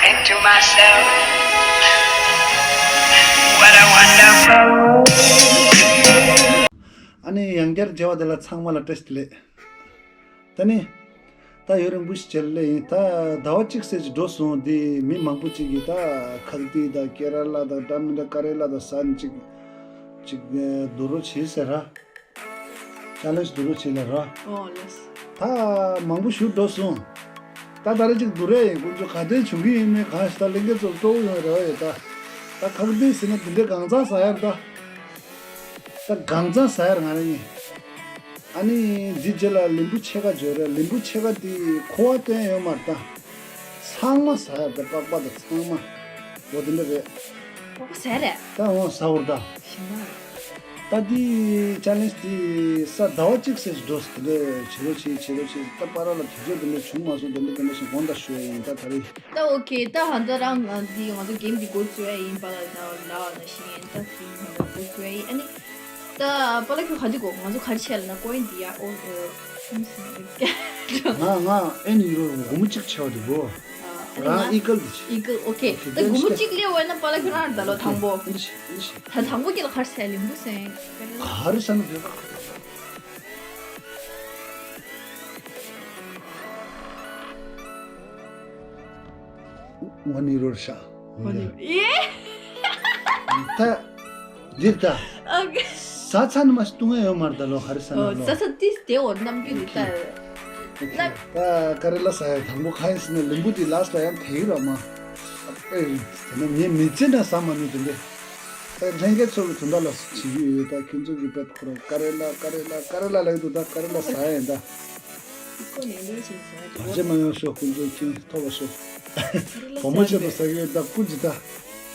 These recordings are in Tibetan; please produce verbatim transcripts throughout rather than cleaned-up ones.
To myself, what a wonderful. ཨ་ནི་ཡང་བསྐྱར་མཇལ་བ་དེ་ལ་ཚང་མ་ལ་བཀྲ་ཤིས་བདེ་ལེགས། ད་ནི། ད་ཡུན་རིང་པོ་ཞིག་བྱས་ལེ་ཡིན། ད་ཟླ་བ་གཅིག་ཙམ་ཞིག་འགྲོ་སོང་། དེ་མི་མང་པོ་ཅིག་གིས་ད་ཁག་ཏི་དང་ཀེ་ར་ལ་དང་འདྲ་མི་འདྲ་ཀ་རེ་ལ་དང་ཟ་ནི་ཅིག་ཅིག་བསྡུ་རོགས་བྱེད་ཟེར་ར། ཅ་ལེན་ཇི་བསྡུ་རོགས་བྱེད་ལ་ར། ཨོ་ལེས། ད་མང་པོ་ཞིག་འགྲོ་སོང་། ད་ད་རེ་ཅིག་བསྡུ་རེ་ཡིན། ཁོང་ཚོ་ག་དོན་བྱུང་གི་ཡིན་མིན་གང་ཞིག་ད་ལྷན་རྒྱས་ཚོར་སྤྲོ་བོ་ཡོང་རེ་བ་ཡོད་ད། ད་ཁག་ཏི་ཟེར་ན་དེ་འདྲའི་གང་ཚང་ཟ་ཡར་ད། ད་གང་ཚང་ཟ་ཡར་ང་རང་ཡིན། ཨ་ནི་འདི་རྗེས་ལ་ལིམ་བུ་ཕྱེད་ཀ་འཇོག་རེད། ལིམ་བུ་ཕྱེད་ཀ་དེ་ཁོ་བ་བཏོན་ཡོད་མ་རེད་ད། ཚང་མ་ཟ་ཡ་ད། པགས་པ་དང་ཚང་མ། འོ་དེ་འདྲ་རེད། པགས་པ་ཟ་ཡ་རེད། ད་འོ་ཟ་བར་ད། ཞིམ་པ། ད་དེ་ཅ་ལེན་ཇི་དེ་ས་ཟླ་བ་གཅིག་ཙམ་འགྲོ་ས་དེ་འདྲ་བྱེད་རོགས་བྱེད་བྱེད་རོགས་བྱེད། ད་པ་ར་ལ་དུས་ཚོད་དེ་འདྲ་བྱུང་མ་སོང་། དེ་འདྲ་དེ་འདྲ་ཞིག་དགོངས་དག་ཞུ་ཡ་ཡིན་ད་ད་རེས། ད་ཨོ་ཁེ། ད་ཧ་ད་རང་ང་འདི་ང་ཚོ་གེམ་འདི་འགོ་བཙུགས་ཡ་ཡིན་པ་ལ་ད་ལ་ན་ཤི་ཡན་ད་ཐིང་ཧ་ད་འགོ་བཙུགས་ཡ་ཡིན། ཨ་ནི་ད་པ་ལ་ཁྱོད་ག་འདི་གོ་ང་ཚོ་ག་རེ་བྱས་ལ་ན་ཀོ་ཡིན་འདི་ཡ་ཨོ་ཨོ་ང་ང་ཨེ་ནི་ཡོ་སྒོར་མོ་གཅིག་ཆེ་བ་འདུག་གོ། ཨ་ནི་རང་ང་ཨི་ཀལ་འདི་ཆེ། ཨི་ཀལ་ཨོ་ཁེ། ད་སྒོར་མོ་གཅིག་སླེབས་པ་ཡིན་ན་པ་ལ་ཁྱོད་རང་ད་ལོ་དང་པོ། འདི་ཆེ་འདི་ཆེ། ད་དང་པོ་ཁྱེད་ལ་ག་རེ་བྱས་ལིང་བུ་ཟེར། ག་རེ་ཟ་ན་འདོད། ཝ་ནི་རོར་ཤ། ཝ་ནི་རོ། ཨེ། ད། འདིར་ད། ཨོ་ཁེ། ཟ་ཚ་ནི་མ་ཤི་ཏུང་ཡོད་མར་ད་ལོ་ཧ་རི་ས་ན་ཨོ་ལོ། ཟ་ཚ་ཏིས་དེ་འོ་རྣམ་འགྱུར་རི་ད། ཨོ་ཁེ། ད་ཀ་རེ་ལ་ཟ་ཡ་དང་པོ་ཁ་ཡིན་ཟེར་ན་ལིམ་བུ་དེ་ལ་སི་ལ་ཡང་དེ་ཡིན་ར་མ། ཨེ། དེ་ན་ངས་མི་ཚེ་ན་ཟ་མ་ནུས་དེ་འདྲ། ལྷན་རྒྱས་ཚོ་གི་དོན་དག་ལ་བྱེད་ཀྱི་ཡོད། ད་ཁྱོད་ཚོ་གི་བེད་ཁོ་རང་ཀ་རེ་ལ་ཀ་རེ་ལ་ཀ་རེ་ལ་ལབ་འདུག་ད་ཀ་རེ་ལ་ཟ་ཡ་ཡིན་ད། ཁོ་ནས་འདི་བྱེད་ཟ་ཡ་བར་ཆད་མ་ཡོང་ཤོག་ཁོང་ཚོ་ཁྱིམ་ཐོབ་པ་ཤོག་བུ་མོ་ཆེད་དུ་ཟ་གི་ཡོད་ད། སྐུ་མཁྱེན་ད།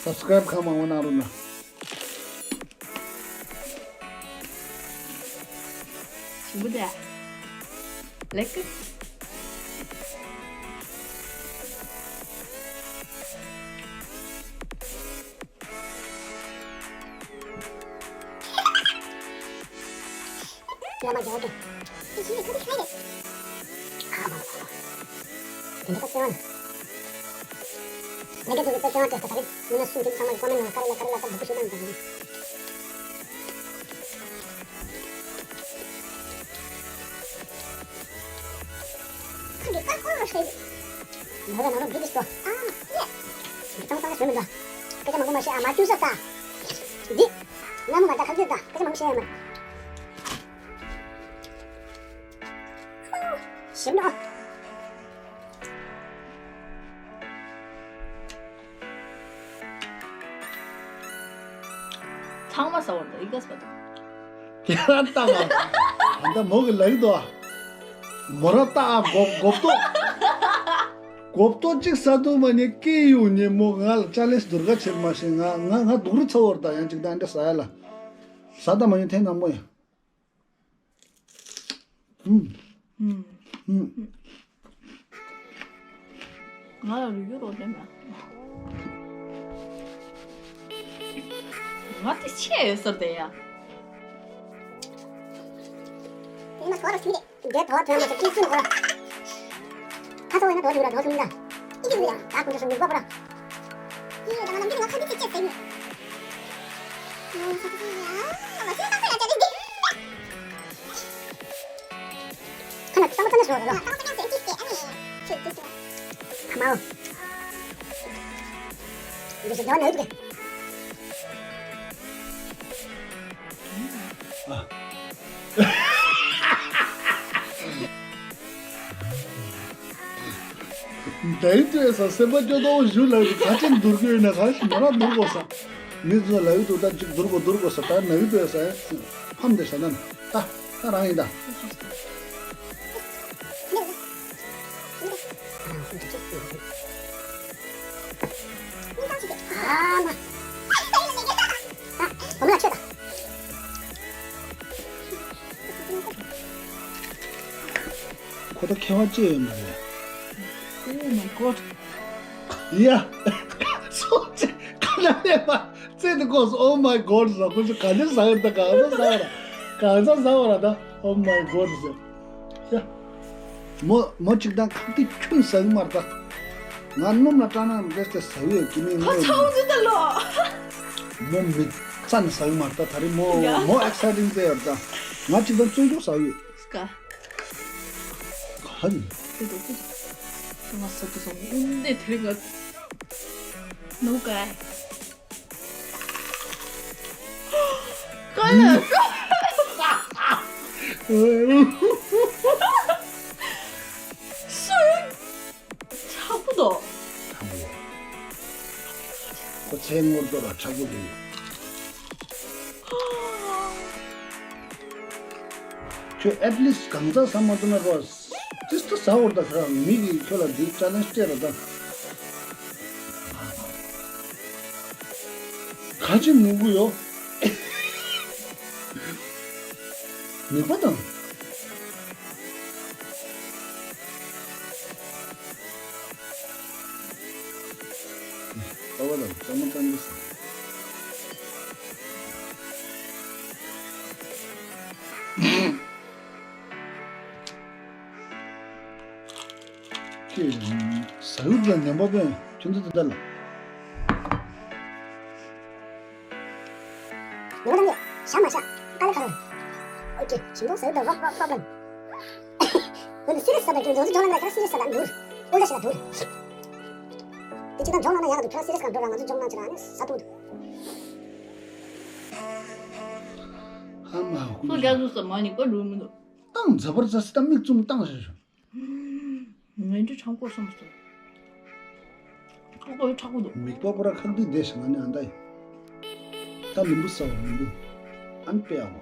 སབ་སི་ཀ་རེབ་གང་མང་མང་གནང་རོགས་གནང་། ཞིམ་པོ་དེ། ལེགས། ཡ་མ་རྒྱག་གི། དེ་ཞིག་ལས་ཁ་དེ་ཁ་ཡ་རེད། ཨ་མ་མ་མ། དེ་འདྲ་ཁ་སེ་བ་ན། ལས་ཀ་དེ་གི་ཚེ་སེ་བ་དེ་ཁ་ད་རེད། མི་སྣ་སུ་དེ་ཚང་མ་གི་ཀོ་མེན་ནང་ཀ་རེ་ལ་ཀ་རེ་ལ་ཀ་འབུ་ཤེས་དང་དང་། ཁ་འདི་ཀ་ཀོ་ལ་ཤེས། ང་ལ་ང་ལ་འདི་འདི་སོ། ཨ་ཡེ། འདི་ཚང་ཚང་ལ་ཤོད་མི་འདུག་སྐད་ཆ་མང་པོ་མ་བཤད། ཨ་མ་ཅུ་ས་ད། འདི། ང་མོ་མ་ད་ཁ་འདི་ད་སྐད་ཆ་མང་པོ་བཤད་ཡ་མ། ཞིམ་ནོ། ཚང་མ་ཟ་བར་དུ་ཨི་ག་ས་པ་དང་། དེ་རང་ལྟ་བ། ཨ་ད་མོ་གི་ལག་ཏུ་ཨ། མོ་ར་ལྟ་ཨ་གོ་གོབ་ཏོ། གོབ་ཏོ་གཅིག་ཟ་དུ་མ་ཉེ་སྐྱེས་ཡུ་ཉེ་མོ་ང་ལ་ཅ་ལེན་ཇི་སྡུར་ག་ཆེར་མ་ཤེས། ང་ང་ང་སྡུག་རུ་ཚ་བོར་ད་ཡང་གཅིག་ད་འདྲ་ཟ་ཡ་ལ། ཟ་ད་མ་ཉེ་ཐེངས་དང་པོ་ཡིན། ཨུམ། ཨུམ། ཨུམ། ང་ལ་རུ་རྒྱུ་རོགས་དྲན་མ། ང་དེ་ཆེ་ཡོད་ས་དེ་ཡ། དེ་མ་སོ་ར་ཞུ་རེད། འདྲེ་དོ་དོན་མ་ཟེར་ཏིག་ཙུན་གོ་ར། ཁ་ཚོ་བས་ན་དོ་ཞུ་ར་དོ་ཞུ་མི་འདྲ། ཨི་ཅི་རུ་ཡ་ད་ཁུ་ཚོ་སུ་མི་གོ་པ་ར། ཡེ་ད་ང་ལམ་འདི་ང་ཁ་འདི་ཅི་ཅི་ཟེར་ཡོད། ཁ་ན་ཚང་མ་ཚང་མ་ཟོ་ར་ལོ། ཨ་མའོ། འདི་ཟེར་དོ་ན་ཡོད་གི། ད་ཡིན་དུས་ས་སེམས་པ་སྐྱོ་དོག་ཞུ་ལ་ག་ཅིག་འདུར་གི་ཡོད་ན་ག་ཞིག་མ་ར་འདུར་དགོས་ས། མི་ཚོ་ལ་ཡོད་དུ་ད་ཅིག་འདུར་དགོས་འདུར་དགོས་ས། ད་ན་ཡོད་དུ་ས་ཕམ་དེ་ས་ན་ད་ད་རང་ཡིན་ད། ཨ་མ། ཨ། བུ་མོ་ལ་ཆོད་དང་། ཁོ་ད་ཁེ་བ་ཅི་ཡོད་མ་རེད། Oh my god. ཡ། སོ་ཅི་ཁ་ན་ལས་མ་རྩེ་དུ་གོ་སོ། Oh my god ཟ་ཁོ་ཚོ་ག་ལེར་ཟ་གི་ད་གང་ཟ་ཟ་བ་ར་གང་ཟ་ཟ་བ་ར་ད། Oh my god ཟེར། ཡ། མོ་མོ་གཅིག་དང་ཁག་ཏི་ཁྱོད་ཟ་གི་མ་རེད་ད། ང་སྣུམ་ལ་སྐྲག་ན་རེས་ཏེ་ཟ་གི་ཡོད་ཀི་མིན་ཧ་ངོ་ཚ་བོ་འདི་ད་ལོ། མོ་མི་ཚ་ནི་ཟ་གི་མ་རེད་ད། ད་རེས་མོ་ཡ། མོ་ཨེག་སའི་ཊིང་དེ་ཡོད་ད། ང་ཅི་ད་རྩོད་རྒྱུག་ཟ་གི་ཡོད། སྐ། ག་ནི། དེ་དེ་དེ། ང་ཟ་གི་སོང་འདི་དེ་རིང་ང་། ནོ་ག་ཡ། ག་ལ་ག། སུ། ཁྲག་པོ་དོ། ཁྲག་པོ་ཡོད། ཁོ་ཚེ་ངོར་དོ་ལ་ཁྲག་པོ་ཡོད། ཁྱོད་ཨེཊ་ལིསཊ་གང་ཙམ་ཟ་མ་ཐུབ་ན་རོ། ཏིས་ཏ་ཟ་འོར་ད་ཁ་མི་གིས་ཁྱོད་ལ་འདི་ཅ་ལེན་ཇི་སྤྲད་ར་ད། ག་ཅི་ནུ་གུ་ཡོད། མིད་པ་དང་། ཨ་བ་དང་ལྕང་མ་གཙང་གི་ཟ། ཀྱེ། ཟ་འུ་ཙམ་ངན་པ་པས་ཁྱོད་ཚོ་དེ་ལྟར་ལ། ངོ་མ་དང་ཡོད། ཤ་མ་ཤ། དཀའ་ལས་ཁག་རེད། ཨོ་ཀེ། ཞིང་སྡོང་ཟ་འུ་ད་རོགས་རོགས་རོགས་ལན། འོན་ཏེ་སི་རི་ཡས་ས་དང་ཁྱོད་ཚོ་ཇོང་ལ་ཁ་སི་རི་ཡས་ས་དང་འདུར། ཨོ་ལ་ཤ་ལ་འདུར། དེ་ཅི་དང་ཇོང་ལ་ན་ཡང་འདུར་ཁ་སི་རི་ཡས་ས་དང་འདུར་ར་ང་ཚོ་ཇོང་ལ་ཅི་ར་ནི་ས་ཐུག་འདུག་ཧ་མ་ཧུ། ཁོ་རྒྱ་ཟུག་ས་མ་ནི་ཀོ་འགྲོ་མི་འདུག་ཏང་ཛ་བར་ཛ་སི་ཏ་མིག་བཙུམ་ཏང་ཞེས་ཞུ། ངན་འདྲི་ཆང་ཀོ་སོང་སོང་། ཁག་པོ་ཡོད་ཁྲག་པོ་འདུག་མིག་པ་པོ་ར་ཁག་འདི་བསྡད་ཤིང་ང་ནི་ཨ་མདའ་ཡིན། ད་ལིམ་བུ་ཟ་བ་མི་འདུག་ཨན་པེ་ཨ་བ།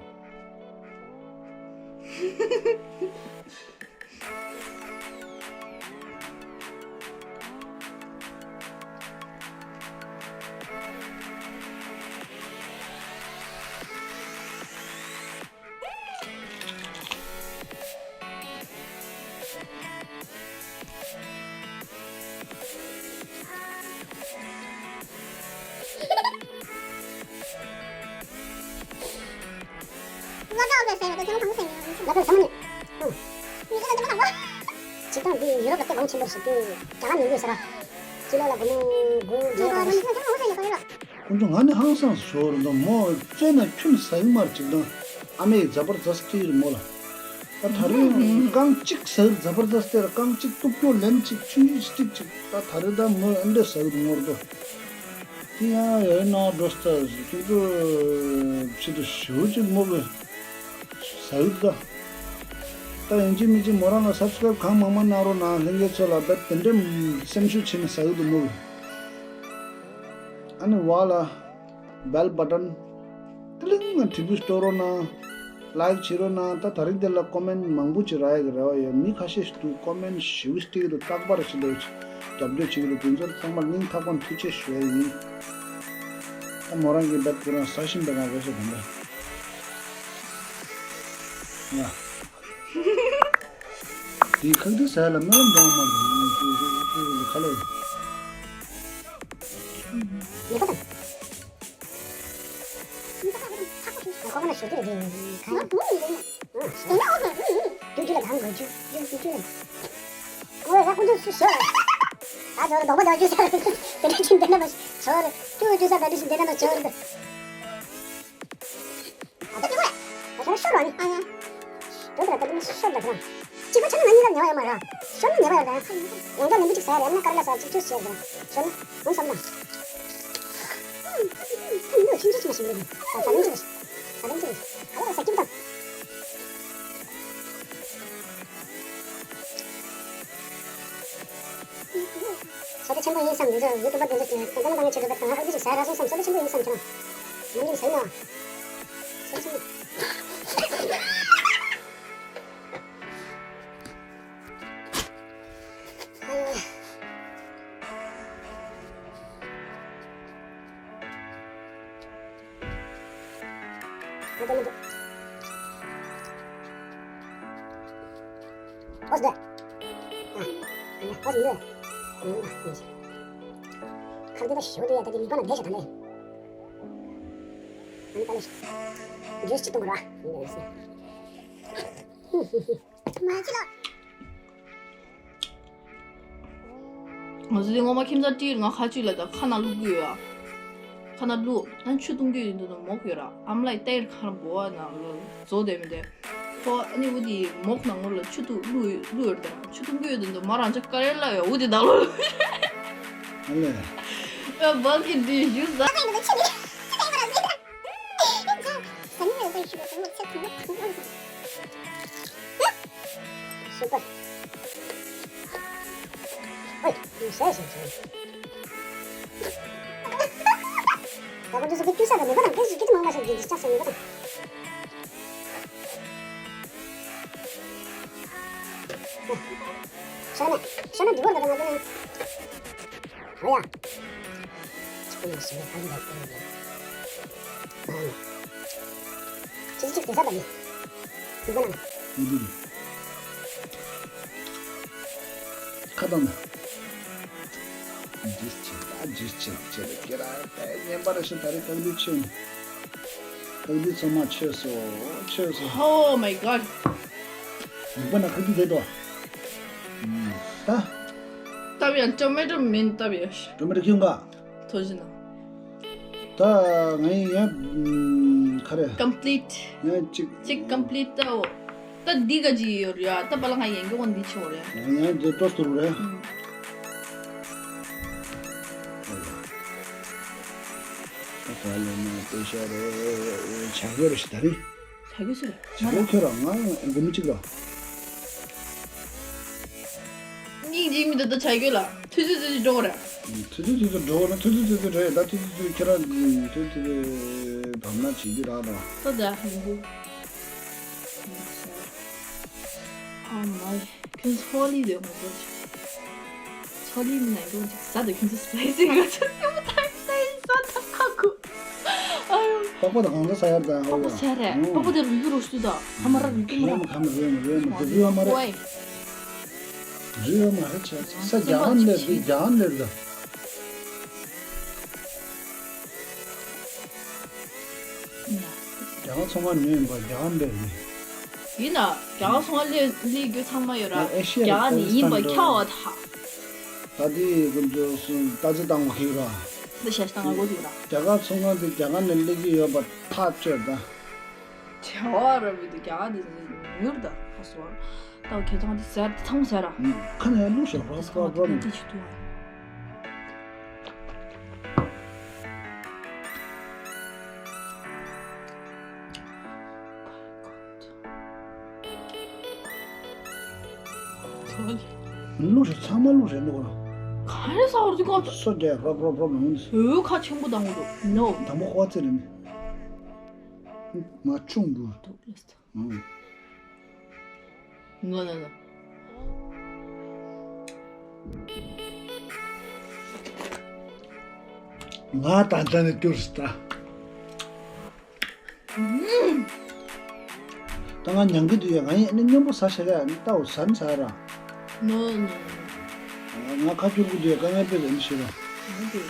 ང་ཚོ་ས་མ་ཉིད། ཨང་། ཇི་ལྟར་འདི་ཡུ་རོབ་ལ་དཔེ་གོང་ཆེན་པོ་ཞིག་སྟེ། རྒྱ་གར་ཉིན་དགུ་ཟེར་བ། སྤྱི་ལོ་ལ་སྒོར་མོ་དགུ་བརྒྱད་ཡོད་པ་རེད། ཁོང་ཚོ་ང་ནི་ཧང་སངས་ཤོར་འདུག་མོ་བཙོས་ན་ཁྱོན་ཟ་གི་མ་རེད་ཅིག་དང་། ཨ་མའི་ཛ་བར་ཛ་སི་ཊི་རེད་མོ་ལ། ད་ད་རེས་རྐང་གཅིག་ཟ་གི་ཛ་བར་ཛ་སི་ཊི་ར་རྐང་གཅིག་སྟུག་པོ་ལན་གཅིག་ཆུང་ཆུང་ཅིག་ཅིག་ད་ད་རེས་ད་མོ་ཨེ་འདྲ་ཟ་གི་ངོར་དོ། དེ་ཡང་ཡོད་ན་འགྲོ་ས་ཁྱོད་ཚོ་ཆེད་དུ་ཞེ་པོ་ཅིག་མོ་གི་ཟ་གི་ད། ད་ཡིན་གཅིག་མིན་གཅིག་མོ་རང་ལ་སབ་སི་ཀ་རའིབ་གང་མང་མང་གནང་རོགས་གནང་། ལྷན་རྒྱས་ཚོ་ལ་རྦད་དེ་འདྲའི་སེམས་ཤུགས་བྱས་ནས་ཟ་གི་འདུག་མོ་གི། ཨ་ནི་བ་ལ་བེལ་བ་ཊན་ཏི་ལིང་ང་དྲིལ་བུ་གཏོར་རོགས་གནང་། ལའིག་བྱེད་རོགས་གནང་། ད་ད་རིང་དེ་ལ་ཀོ་མེན་མང་པོ་ཅིག་རག་ཡག་གི་རེ་བ་ཡོད། མི་ཁ་ཤས་ཤིག་འདུག་ཀོ་མེན་ཞེ་པོ་སྤྲད་ཀྱི་འདུག་རྟག་པར་ཞིག་འདུག་རྒྱབ་སྐྱོར་བྱེད་ཀྱི་འདུག་དེ་ཚོར་ཚང་མར་སྙིང་ཐག་པ་ནས་ཐུགས་རྗེ་ཆེ་ཞུ་ཡ་ཡིན། ད་མོ་རང་གིས་རྦད་ཁོ་རང་ཟ་བཞིན་པ་རང་རེད་ཤག་དེ་འདྲ། ང་དེའི་ཁག་དེ་ཟ་ཡ་ལ་སྨོན་ལམ་འདྲ་བ་མ་འདུག་ཁ་ལོ་ཡིན། ཁོ་པ་ན་ཞོ་དེ་རེད། ཁ་ཡ། དུས་རྒྱུན་ལ་གང་དགོས་རྒྱུ་རྒྱུ་རྒྱུ་རྒྱུ་ལ། ཨོ་ཡ་ཀུན་ཏུ་སུ་ཞོ་ལ། ད་ཞོ་ལ་རྡོག་པ་རྡོག་རྒྱུ་ས་དེ་འདྲ་ཅིག་འདི་འདྲ་མ་ཞོ་ལ། ཀྱུ་རྒྱུ་ས་དེ་འདྲ་ཞིག་འདི་འདྲ་མ་ཞོ་ལ། ཨ་ད་ཀྱུ་ལ། ད་ཞོ་ལ་ཤོར་བ་ནི། ཨ་ཡ། དོ་དོ་ད་དེ་ནི་ཤོར་ད་དོ། གཅིག་པ་ཆ་ནི་ང་གཉིས་ལ་ཉེ་བ་ཡོད་མ་རེད། ཤོར་ན་ཉེ་བ་ཡོད་ད། ཡང་བསྐྱར་ལན་པོ་གཅིག་ཟ་ཡ་རེད། ཨ་ན་ཀ་ར་ལ་ཟ་གཅིག་ཆུ་ཤེས་ཟ། ཤོར་ན་འོང་བསམ་ན། ཁོ་མི་འདུག་ཁྱིམ་ཆུ་ཆུ་མ་ཞིག་མི་འདུག་ད་ད་ལན་གཅིག་ད་ལན་གཅིག་ཨ་ལ་ཟ་སྐྱིད་དང་། བསོད་བདེ་ཆེན་པོ་ཡིན་བསམ། འདི་ཚོ་ཡུ་ཊུབ་པ་འདི་ཚོ་དོ་དམ་དང་ཆེད་དུ་ད་ཨ་ཙི་ཅིག་ཟ་ར་སོང་བསམ། བསོད་བདེ་ཆེན་པོ་ཡིན་བསམ་ཁྱེད་རང་། ནམ་རྒྱུན་ཟ་ན། བསོད་བདེ་ཆེན་པོ། ཨ་ཡོ། ང་ལྟ་མི་འདུག་ཨོ་སི་འདུག་ཨ་ཨ་ཨོ་སི་མི་འདུག་ཨ་ཨ་ཨ་ཁ་འདི་ད་ཞོ་འདི་ཡ་ད་འདི་མི་པ་ན་བསྡད་ཤག་ད་ནས། ཨ་ནི་ད་ལས་ཇུས་ཅིག་གཏོང་དགོས་ར། མ་ཅི་ལོ། ང་ཚོ་དེ་སྔོན་མ་ཁྱིམ་ཚང་ཁྲིད་ང་ཁ་ཆུ་ལ་ད་ཁ་ན་བླུག་གི་ཡོད་ཨ། ཁ་ན་བླུག་ཨ་ཆུ་བཏུང་གི་ཡོད་འདུག་ན་མོག་ཡོད་ར་ཨམ་ལའི་ཏེར་ཁ་ན་བོ་ཨ་ན་ལོ་བཟོ་དེ་མི་དེ། ཁོ་ཨ་ནི་འུ་དེ་མོག་ན་ངོ་ལ་ཆུ་བཏུང་བླུག་བླུག་ཡོད་ད་ཆུ་བཏུང་གི་ཡོད་འདུག་མ་རང་ཅག་ཀ་རེ་ལ་ཡོད་འུ་དེ་ད་ལོ། ཨ་ལེ། ཨ་བག་གི་འདི་ཞུ་ཟ། Super. ཨོ། ཡིན་ཟེར་ཟེར་ཟེར། ད་ཁོ་ཚོ་ཚོ་གི་སྐྱུར་ས་དང་མེད་པ་དང་སྐད་ཅིག་སྐད་ཅིག་མང་བ་ཞིག་འདི་འདི་ཆགས་སོང་མེད་པ་དང་། ཤ་ན་ཤ་ན་འདི་བོར་ད་ང་ཚོ་ནས། ཨོ་ཡ། ཁྱི་ཡང་ཞིང་ལས་ཁ་ལི་ལ་སྟེར་ཡོད། ཨ་ནི། ཁྱི་གཅིག་བསྡད་ས་དང་ནི། འདི་ག་ན། འདི་འདི། ཁ་བཏང་ན། འདི་ཆེ་ད་འདི་ཆེ་ཆེ་ལ་ཁྱེད་རང་ད་ངན་པ་ར་ཤི་ད་རེ་གང་འདི་ཆེ་ནི། གང་འདི་ཚང་མ་ཆེ་སོ་ཆེ་སོ། Oh my god. འདི་པ་ན་ཁ་འདི་བསྡད་དོ། ད། སྟབས་ཡག་ཊོ་མེ་ཊོ་མིན་སྟབས་ཡག་ཊོ་མེ་ཊོ་ཁྱོད་འགའ། ཐོ་ཞིག་ན། ད་ངས་ཡང་ཁ་རེ། Complete. ཡང་གཅིག་གཅིག་complete ད་འོ། ད་འདི་ག་ཅིག་ཡོད་རེད་ཡ། ད་པ་ལ་ང་ཡན་གྱི་འོ་འདི་ཆོག་རེད། ཡང་འདི་ཏོ་སྟུར་རེད། ཨུམ། ད་ག་ལ་ན་ཏེ་ཤ་རེ་ཆ་གི་རེ་ཞིག་ད་རེད། ཆ་གི་སུ་རེད། ཆ་གི་ཁྱོད་རང་ང་འགོ་མི་གཅིག་ལ། སྙིང་རྗེ་མི་འདུག་ད་བྱ་རྒྱུ་ལ་ཐུ་ཐུ་ཐུ་ཐུ་འགྲོ་བ་རེད། ཐུ་ཐུ་ཐུ་ཐུ་འགྲོ་བ་ན་ཐུ་ཐུ་ཐུ་ཐུ་རེད་ད་ཐུ་ཐུ་ཐུ་ཁྱེད་རང་ཐུ་ཐུ་ཐུ་བབས་ན་བྱེད་རྒྱུ་རག་དང་། ད་ད་ཧིན་དུ། Oh my. ཁྱོད་ཚོ་ལི་དེ་ངོ་རྒོལ་བྱེད། ཚོ་ལི་མི་ནང་གི་འོན་ཅིག་ཟ་དང་ཁྱོད་ཚོ་སི་པའི་སི་ག་ཚོད་ཡོད་མ་ཐག་སི་པའི་སི་ཟ་དང་ཁ་ཁུ། ཨ་ཡོ། པགས་པ་དང་གང་ས་ས་ཡར་དང་པགས་པ་ས་རེད། པགས་པ་དེ་རུ་རུ་སུ་དང་ཁ་མ་ར་རུ་རུ་མ་ར། ཁམ་རུ་མ་རུ་མ་རུ་ཡོད་མ་རེད་ཆ་ས་རྒྱ་གར་ལས་རྒྱ་གར་ལས་ར། རྒྱ་གར་ཚོང་པ་ནས་ཡིན་པ་རྒྱ་གར་འདིར་ནི། ཡིན་ན་རྒྱ་གར་ཚོང་པ་ལས་ལས་རྒྱུ་ཚང་མ་ཡོད་ར། ཨེ་ཤི་ཡ་རྒྱ་གར་ནི་ཡིན་པ་ཁྱབ་པ་ད། ད་དེ་ཀུན་ཚོ་སུ་ལྟ་ཅི་བཏང་གོ་ཁེག་ར། འདི་ཤ་ཤ་བཏང་གོ་ཁེག་ར། རྒྱ་གར་ཚོང་པ་འདི་རྒྱ་གར་ནས་སླེབས་ཀྱི་ཡོད་པ་ཐག་ཆོད་ད། བྱ་བ་ར་བི་དུ་རྒྱ་གར་འདི་མྱུར་ད་ཧ་སོ། ད་ཁེ་ཚང་འདི་ཟེར་ཚང་ཟེར་ར། ཁ་ནས་ལུག་ཤོར་རོགས་རོགས་རོགས། འདི་ཆུ་ཐུ་བ། ལུག་རེད་ཚང་མ་ལུག་རེད་འདུག་ག་ག་རེ་ཟ་བར་འདུག་ག་སོ་རྒྱས་རོབ་རོབ་རོབ་ལ་འོང་། འོ་ཁ་ཆེན་པོ་དང་འོ་འདུག་ནོ། དང་པོ་ཁོ་ཚེ་རེད་ནི། མ་ཆུང་བུ། འདུག་ལེ། ཨང་། ང་ལ་ལ། ང་ད་ལྟ་ནས་བསྐྱུར་སི་ད། ད་ང་མྱང་གི་འདུག་ཡ། ང་ཡིན་ཨ་ནི་སྙོམས་པོ་ཟ་ཤ་ག་ཨ་ནི་ལྟ་བུ་ཟ་ནི་ཟ་ར། ནོ་ནོ། ང་ཁ་སྐྱུར་གི་འདུག་ཡ། དཀའ་ངལ་དཔེ་ཟ་ནི་ཤེས་ར། ང་འདུག་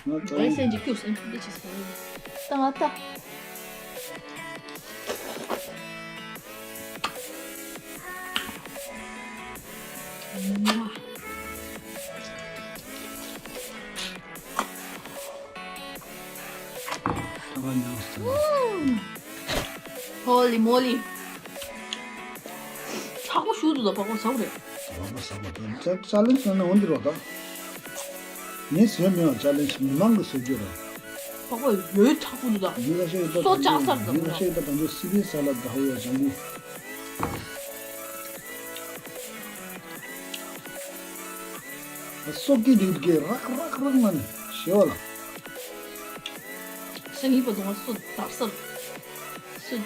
ང་ད་ང་སེམས་ཀྱི་སྐྱུར་སེམས་ཀྱི་ཆེ་ས་ཡིན། ད་ང་ལྟ། ཧོ་ལི་མོ་ལི། ཚ་པོ་ཞུ་དུ་ད་པགས་པ་ཟ་བ་རེད། པགས་པ་ཟ་བ་ད་ཅ་ལན་སོང་ན་འོན་འདི་རོ་ད། ངས་ཟོས་མེད་པ་ཅ་ལན་མི་མང་གི་ཟོས་རྒྱུ་རེད། པགས་པ་ཡོད་ཚ་པོ་འདུག་ད། མི་ཁ་ཤས་ཡོད་ད་སོ་ལྕགས་སར་ད་མི་ཁ་ཤས་ཡོད་ད་དང་པོ་སི་པི་ས་ལ་ད་ཧོ་ཡ་ཅང་གི། སོག་གི་རིགས་ཀྱི་རག་རག་རག་ན་ནི་ཞེ་བ་ལ། སེང་གི་པ་དུང་བ་སུ་དར་སར་སུ།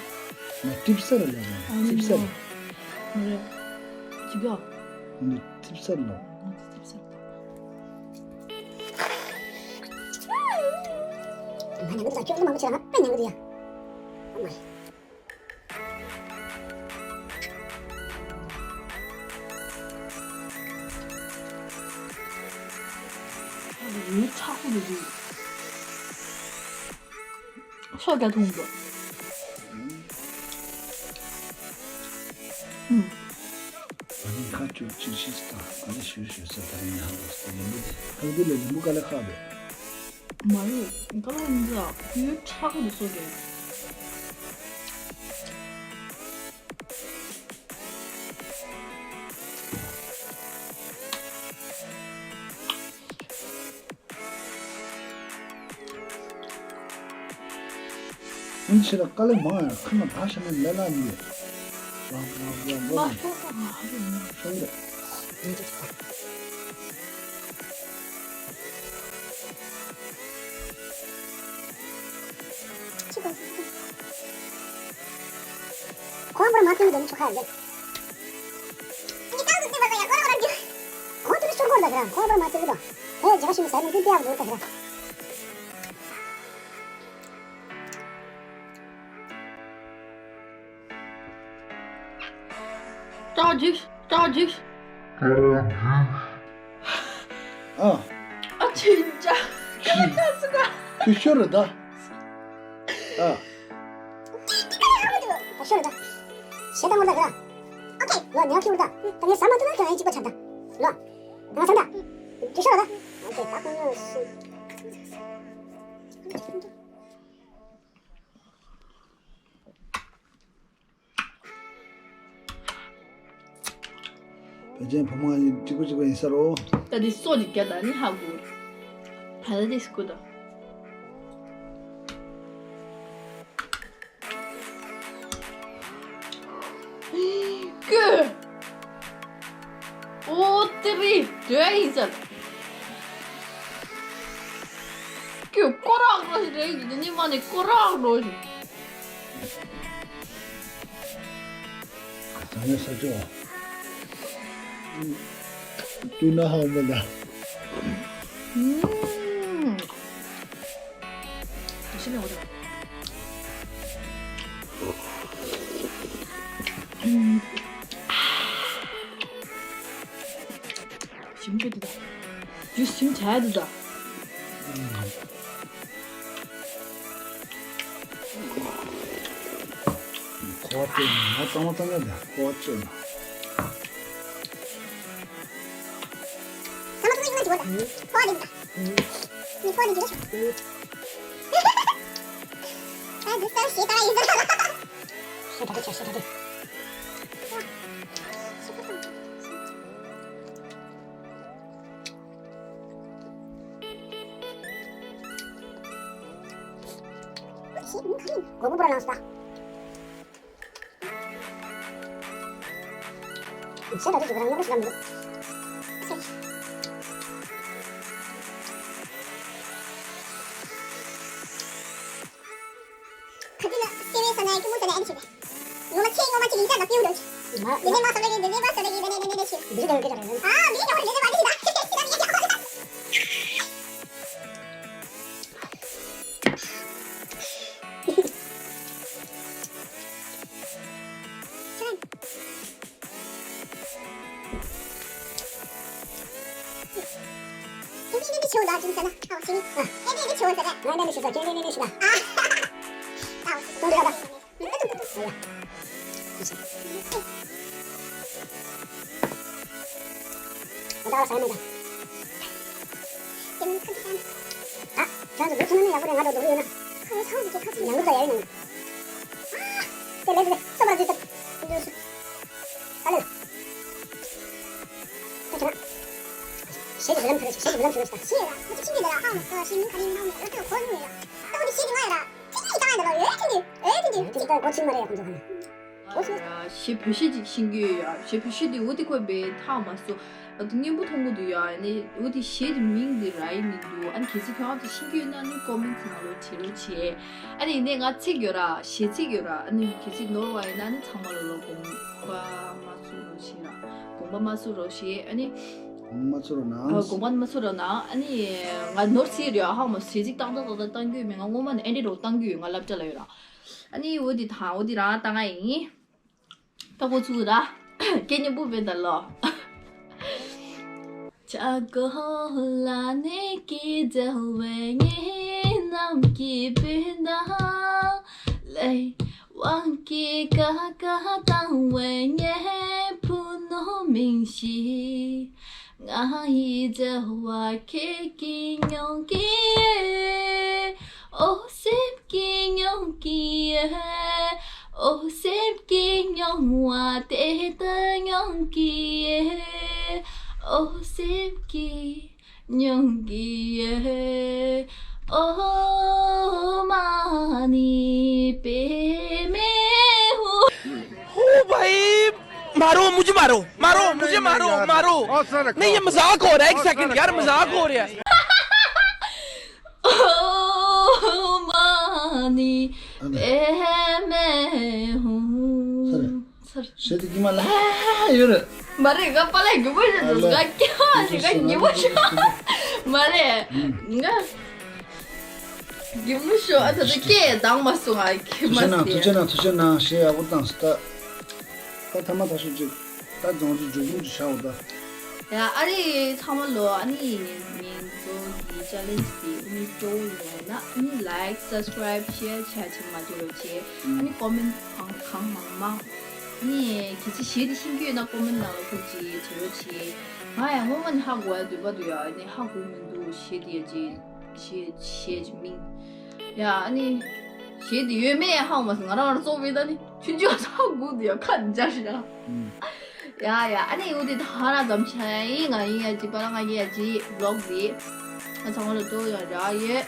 ང་ཏིབ་སར་ལ་ན་ཏིབ་སར། མ་རེད། ཅི་ག་ནི་ཏིབ་སར་ལ། ང་ཏིབ་སར་ལ། ང་ཉང་གི་ད་ཅོག་ནི་མང་པོ་ཆེ་ང་དཔེ་ཉང་གི་ཡ། ཨ་མ། ཡུལ་ཁྲག་པོ་རེད་འདུག་ཤོག་རྒྱ་ཐུང་འདུག་ཨུམ། ཁ་ གཅིག་ཤིས་དང་ག་ལེ་ཞུ་ཞུ་ས་ད་རིང་ཡང་ཧ་གོ་སྟེ་ལེམ་བུ་དེ་ཧ་གོ་དེ་ལ་ལེམ་བུ་ག་ལེ་ཁག་པས། མ་རེད། ག་ལ་འདི་ལ་ཡུལ་ཁྲག་གི་སོ་རྒྱལ། ཨིན་ཕྱི་ལ་དཀའ་ལས་མང་ཡང་ཁ་ན་ད་ཤ་ན་ལ་ལ་མི་ཡོད། རང་རང་རང་རང་ཤོང་རེད། ཁོང་པར་མ་ཐེངས་དུ་མི་ཆོག་ཁ་ཡོད། ཁོང་དུ་ཤོར་གོ་ལ་ཁ་ཁོང་པར་མ་ཐེངས་དུ་ཧེ་རྒྱ་ཤིང་ས་ནི་དུ་ཏེ་ཡག་འདུག་ད་ཁ། ཀྲག་འཇིགས། ཀྲག་འཇིགས། ཨ། ཨ་ཆིན་ཅ། ཁྱོད་ལྟ་སུ་ག་ཁྱོད་ཤོར་རེད་ད། ཨ། ད་ཤོར་རེད་ད། ཞེ་ད་ངོ་ལ་ག་ཨོ་ཁེ། ལོ་ཉག་ཁྱོད་ད། ད་ངས་ཟ་མ་ཐུབ་ན་ཁྱོད་ཨེ་གཅིག་པ་ཆགས་ད། ལོ། ང་ས་ད། ཁྱོད་ཤོར་རེད་ད། ཨོ་ཁེ་ད་ཁོང་ངོ་སུ། བོད་ཆེན་བུ་མོ་ཡིན་གཅིག་པ་གཅིག་པ་ཡིན་ས་རོ། ད་འདི་སོ་འདི་རྒྱ་ད་ནི་ཧ་གོ། ད་ད་འདི་སྐུ་ད། ཀུ། ཨོ་ཏི་རི་དོ་ཡིན་ས། ཀུ་ཀོ་རག་རོ་ཞིག་རེད་འདི་ནི་མ་ནི་ཀོ་རག་རོ་ཞིག་ད་ནི་ས་ཕྱོགས། ཏུ་ན་ཧ་མེ་ད། ཤི་མེ་འོ་ད། ཞིམ་ཆུ་དེ་ད། ཇུས་ཞིམ་ཆ་དེ་ད། ཁོ་བ་སྤྲོད་ན་ང་གཙང་མ་གཙང་ཡ་ལ་ཁོ་བ་སྤྲོད་ན། ཁོ་བ་སྤྲོད་ན། ཁོ་བ་སྤྲོད་ན། ཁོ་བ་སྤྲོད་ན། ཨ་འདི་ལྟར་ཞེ་དྲག་ཡིན་ད། ཞེ་དྲག་ཆ་ཞེ་དྲག་སྒོར་མོ་པོ་ར་ལངས་སོང་ད། ཞེ་དྲག་ཅིག་རང་ཉམས་ཤིག་ལ་མི་འདུག་ཁ་ཏི་ལ་སེ་བའི་ས་ན་ཡ་ཁྱི་མོ་ས་ན་ཡ་ནི་ཆེ་བས། ངོ་མ་ཆེ་ངོ་མ་ཅིག་ཡིན་ས་ན་སེའུ་འདྲ་ཆེ། མ་འདི་ནས་མ་ས་ན་གི་འདི་ནས་མ་ས་ན་གི་འདི་ནས་འདི་ནས་འདི་ནས་ཆེ། འདི་ལྟར་སྐད་ཆ་རེད། ཨ་འདི་ནས་འོ་འདི་ནས་མ་འདི་ནས་ད་ཁྱི་ས་ན་ཡ་ཁྱི་ས་ན་ཡ། ཨ། ཁྱོད་ཚོ་འདུག་ཐུབ་ན་ཡག་པོ་རེད། ང་འགྲོ་འདུག་ཡོད་ན། ཁ་ཡོད་ཚང་གི་ཁ་ཚིག་ཡང་འདུག་ད་ཡ་ཡིན་ནམ། ཨ། དེ་ལས་དེ་སོ་པར་དུས་ད། ཨ་ལེ། ད་ཁྱོད་ན། ཞེས་ཀྱི་ལམ་ཁྱོད་ཞེས་ཀྱི་ལམ་ཁྱོད་ད། ཞེས་ལ་ཁོ་ཚོ་ཁྱིམ་གྱི་ལ་ཧ་མ་སོ་ཞེས་མིང་ག་རེ་ཡིན་ནམ་ལ་ཁོ་ཁོ་ཡོང་ཡ། ད་ཁོ་འདི་ཞེས་ཀྱི་ང་ཡ་ལ། ཁྱིམ་གྱི་ད་ཡ་ད་ལ་ཡོད་ཁྱིམ་གྱི་ཨེ་ཁྱིམ་གྱི་ཁྱིམ་གྱི་ད་ཁོ་ཚིག་མ་རེད་ཡ་ཁོ་ཚོ་ཧ་ན། ཨོ་ཙི། ཞེས་བོད་གཞས་ཅིག་ཤེས་ཀྱི་ཡོད་ཡ། ཞེས་བོད་གཞས་དེ་འོ་དེ་ཁོས་བས་ཐག་མ་སོ། ཨ་དེ་སྙན་པོ་མཐོང་གི་འདུག་ཡ། ཨ་ནི་འོ་དེ་གཞས་དེ་མིང་དེ་ར་ཡི་མི་འདུག་ཨ་ནི་གལ་སྲིད་ཁྱོད་རང་ཚོ་ཤེས་ཀྱི་ཡོད་ན་ནི་ཀོ་མེན་ཊི་ནང་ལོགས་བྲིས་རོགས་བྱེད། ཨ་ནི་ཡིན་ནའི་ང་ཚིག་ཡོད་ར་གཞས་ཚིག་ཡོད་ར། ཨ་ནི་གལ་སྲིད་ནོར་བ་ཡིན་ན་ནི་ཚང་མ་ལོ་ལོ་དགོངས་པ་མ་ཚོམ་རོགས་བྱེད་ར། དགོངས་པ་མ་ཚོམ་རོགས་བྱེད། ཨ་ནི་དགོངས་པ་མ་ཚོམ་རོགས་གནང་། ཨ་དགོངས་པ་མ་ཚོམ་རོགས་གནང་། ཨ་ནི་ང་ནོར་ཚིག་ཡོད་ར། ཧ་མ་གཞས་ཚིག་ཏག་ཏག་ཏག་ཏག་བཏང་རྒྱུ་ཡོད་མེད། ང་སྔོན་མ་ནས་ཨེ་འདྲ་རོགས་བཏང་རྒྱུ་ཡོད། ང་སློབ་གྲྭ་ལ་ཡོད་ར། ཨ་ནི་འོ་དེ་དང་འོ་དེ་རང་བཏང་ང་ཡིན། ད་འགོ་ཚུགས་ར། སྐད་སྙན་པོ་བས་ད་ལོ། མིང་ཞིག་ང་ཡི་བྱ་བ་ཁྱེད་ཀྱིས་མྱོང་གི་ཡོད། འོ་སེམས་ཀྱིས་མྱོང་གི་ཡོད། འོ་སེམས་ཀྱིས་མྱོང་བ་དེ་ལྟར་མྱོང་གི་ཡོད། འོ་སེམས་ཀྱིས་མྱོང་གི་ཡོད། འོ་མ་ནི་པེ་མེ་ཧུ། ओ भाई, मारो, मुझे मारो, मारो, मुझे मारो, मारो। नहीं, ये मजाक हो रहा है, एक सेकंड यार, मजाक हो रहा है। ओ मानी ए मैं हूँ। सर। ཞེས་དེ་ཀྱི་མ་ལ་ཡོད་རེད། མ་རེད། ང་པ་ལགས་རྒྱུ་མ་ཤོད་དུས་ང་སྐྱེ་བ་ཞིག་ང་ཉི་མ་ཤོད། མ་རེད། ང་རྒྱུ་མ་ཤོད། ཨ་ད་ད་སྐད་འདང་མ་སོང་ང་ཁྱི་མ་ཐུགས་རྗེ་གནང་། ཟེར། ཐུགས་རྗེ་གནང་། ཐུགས་རྗེ་གནང་། ཞེས་ཡག་པོ་བཏང་སོང་། ད་ད་ཐ་མ་ད་ཤོད་ཅིག་ད་རྫོང་རི་མཇུག་སྒྲིལ་ཅིག་བྱའོ་ད། ཡ་ཨ་རི་ཚང་མ་ལོ། ཨ་ནི་ངེད་ཚོ་གི་ཅ་ལེན་ཇི་དེ་ཨ་ནི་སྤྲོ་བོ་ཡོད་ན་ཨ་ནི་ལའིཀ་སབ་སི་ཀ་རའིབ་ཤེར་བྱས་བྱེད་མ་བརྗེད་རོགས་བྱེད། ཨ་ནི་ཀོ་མེན་གང་གང་མང་མང་། ཨ་ནི་གལ་སྲིད་གཞས་དེ་ཤེས་ཀྱི་ཡོད་ན་ཀོ་མེན་ནང་ལ་ཕུགས་ཀྱི་བྱེད་རོགས་བྱེད། ང་ཡང་སྔོན་མ་ནས་ཧ་གོ་ཡ་འདོད་པ་འདུག་ཡ། ཨ་ནི་ཧ་གོ་མི་འདུག་གཞས་དེ་ཡ་ཅི་གཞས་གཞས་ཀྱི་མིང་། ཡ་ཨ་ནི་གཞས་དེ་ཡོད་མེད་ཧ་གོ་མ་སོང་། ང་རང་རང་ཙོག་པའི་ད་ནི་ཆུང་ཆུང་ཧ་གོ་འདུག་ཡ། ཁ་འཇར་ཤི་ཡ། ཡ་ཡ་ཨ་ནི་འོ་དེ་ད་ཧ་ར་ཙམ་ཆ་ཡིན། ང་ཡིན་ཡ་ཅི་པ་ལ་ང་ཡིན་ཡ་ཅི་བི་ལོག་དེ་ང་ཚང་མ་ལ་སྤྲོ་ཡ་རག་ཡོད།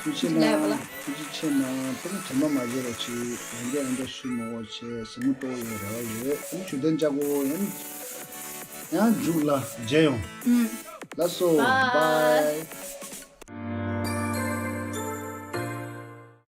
ཐུགས་རྗེ་གནང་། ཐུགས་རྗེ་ཆེ་གནང་། ཕ་གི་དྲན་པ་མ་བརྗེད་རོགས་བྱེད། ཡང་བསྐྱར་ཡང་བསྐྱར་ཞུ་མི་དགོས་བྱས་ཟེར་མོ་ཏོ་ཡོད་རེ་བ་ཡོད། ཨ་ནི་ཇུ་ལྡན་ཅག་གོ་ཡང་ཡང་མཇུག་ལ་མཇལ་ཡོང་། ལགས་སོ། Bye. Bye.